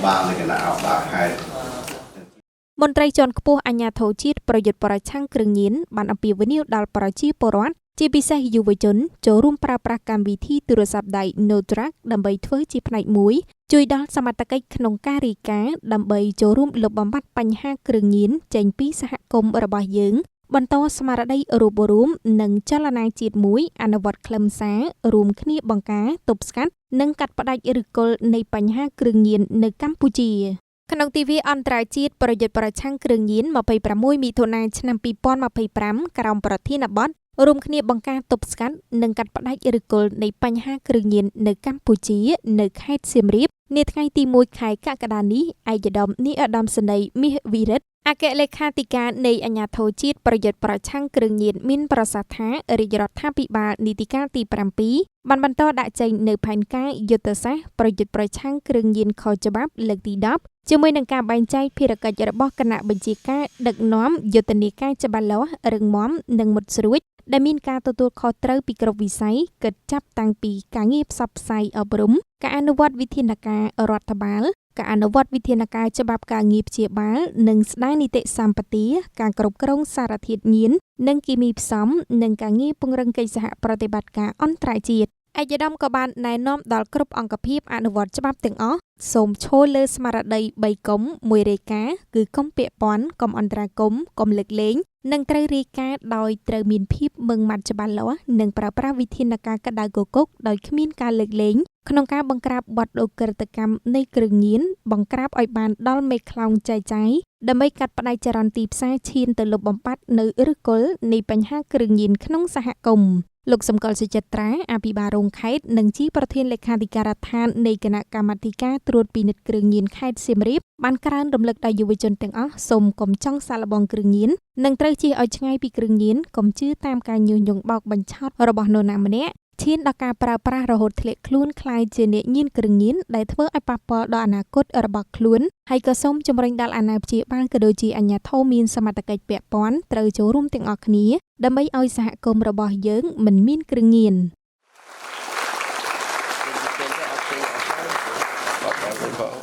បាលនៃគណៈអភិបាលខេត្ត មន្ត្រីជាន់ខ្ពស់អាជ្ញាធរជាតិប្រយុទ្ធប្រឆាំងគ្រឿងញៀនបានអំពាវនាវដល់ប្រជាពលរដ្ឋជាពិសេសយុវជនចូលរួមប្រើប្រាស់កម្មវិធីទូរស័ព្ទដៃ No Drug ដើម្បីធ្វើជាផ្នែកមួយជួយដល់សមត្ថកិច្ចក្នុងការរាយការណ៍ដើម្បីចូលរួមលុបបំបាត់បញ្ហាគ្រឿងញៀនចេញពីសហគមន៍របស់យើង បន្តស្មារតីរួបរួមនិងចលនាជាតិមួយអនុវត្តខ្លឹមសាររួមគ្នាបង្ការទប់ស្កាត់និងកាត់ផ្តាច់ឫសគល់នៃបញ្ហាគ្រឿងញៀននៅកម្ពុជា ក្នុងទិវាអន្តរជាតិប្រយុទ្ធប្រឆាំងគ្រឿងញៀន26មិថុនាឆ្នាំ2025ក្រោមប្រធានបទរួមគ្នាបង្ការទប់ស្កាត់និងកាត់ផ្តាច់ឫសគល់នៃបញ្ហាគ្រឿងញៀននៅកម្ពុជានៅខេត្តសៀមរាបនាថ្ងៃទី1ខែកក្កដានេះឯកឧត្តមនាយឧត្តមសេនីយ៍មាសវិរិទ្ធអគ្គលេខាធិការនៃអាជ្ញាធរជាតិប្រយុទ្ធប្រឆាំងគ្រឿងញៀនមានប្រសាសន៍ថារាជរដ្ឋាភិបាលនីតិកាលទី7បានបន្តដាក់ចេញនៅផែនការយុទ្ធសាស្ត្រប្រយុទ្ធប្រឆាំងគ្រឿងញៀនខុសច្បាប់លើកទី10ជាមួយនឹងការបែងចែកភារកិច្ចរបស់គណៈបញ្ជាការដឹកនាំយុទ្ធនាការច្បាស់លាស់រឹងមាំនិងមុតស្រួចដែលមានការទទួលខុសត្រូវពីគ្រប់វិស័យគិតចាប់តាំងពីការងារផ្សព្វផ្សាយអប់រំការអនុវត្តវិធានការរដ្ឋបាលការអនុវត្តវិធានការច្បាប់ការងារព្យាបាលនិងស្ដារនីតិសម្បទាការគ្រប់គ្រងសារធាតុញៀននិងគីមីផ្សំនិងការងារពង្រឹងកិច្ចសហប្រតិបត្តិការអន្តរជាតិឯកឧត្តមក៏បានណែនាំដល់គ្រប់អង្គភាពអនុវត្តច្បាប់ទាំងអស់សូមឈរលើស្មារតី3កុំ1រាយការណ៍គឺកុំពាក់ព័ន្ធកុំអន្តរាគមន៍កុំលើកលែងនិងត្រូវរាយការណ៍ដោយត្រូវមានភាពម៉ឺងម៉ាត់ច្បាស់លាស់និងប្រើប្រាស់វិធានការក្តៅគគុកដោយគ្មានការលើកលែងក្នុងការបង្ក្រាបបទឧក្រិដ្ឋកម្មនៃគ្រឿងញៀនបង្ក្រាបឲ្យបានដល់មេខ្លោងចែកចាយដើម្បីកាត់ផ្តាច់ចរន្តទីផ្សារឈានទៅលុបបំបាត់នៅឫសគល់នៃបញ្ហាគ្រឿងញៀនក្នុងសហគមន៍លោកសំកលសុចិត្រាអភិបាលរងខេត្តនិងជាប្រធានលេខាធិការដ្ឋាននៃគណៈកម្មាធិការត្រួតពិនិត្យគ្រឿងញៀនខេត្តសៀមរាបបានក្រើនរំលឹកដល់យុវជនទាំងអស់សូមកុំចង់សាកល្បងគ្រឿងញៀននិងត្រូវជៀសឲ្យឆ្ងាយពីគ្រឿងញៀនកុំជឿតាមការញុះញង់បោកបញ្ឆោតរបស់នរណាម្នាក់ឈានដល់ការប្រើប្រាស់រហូតធ្លាក់ខ្លួនក្លាយជាអ្នកញៀនគ្រឿងញៀនដែលធ្វើឲ្យប៉ះពាល់ដល់អនាគតរបស់ខ្លួនហើយក៏សូមជំរុញដល់អាណាព្យាបាលក៏ដូចជាអាជ្ញាធរមានសមត្ថកិច្ចពាក់ព័ន្ធត្រូវចូលរួមទាំងអស់គ្នាដើម្បីឲ្យសហគមន៍របស់យើងមិនមានគ្រឿងញៀន ចេញទៅអត់ចេញអត់ហើយបាត់បាត់បាត់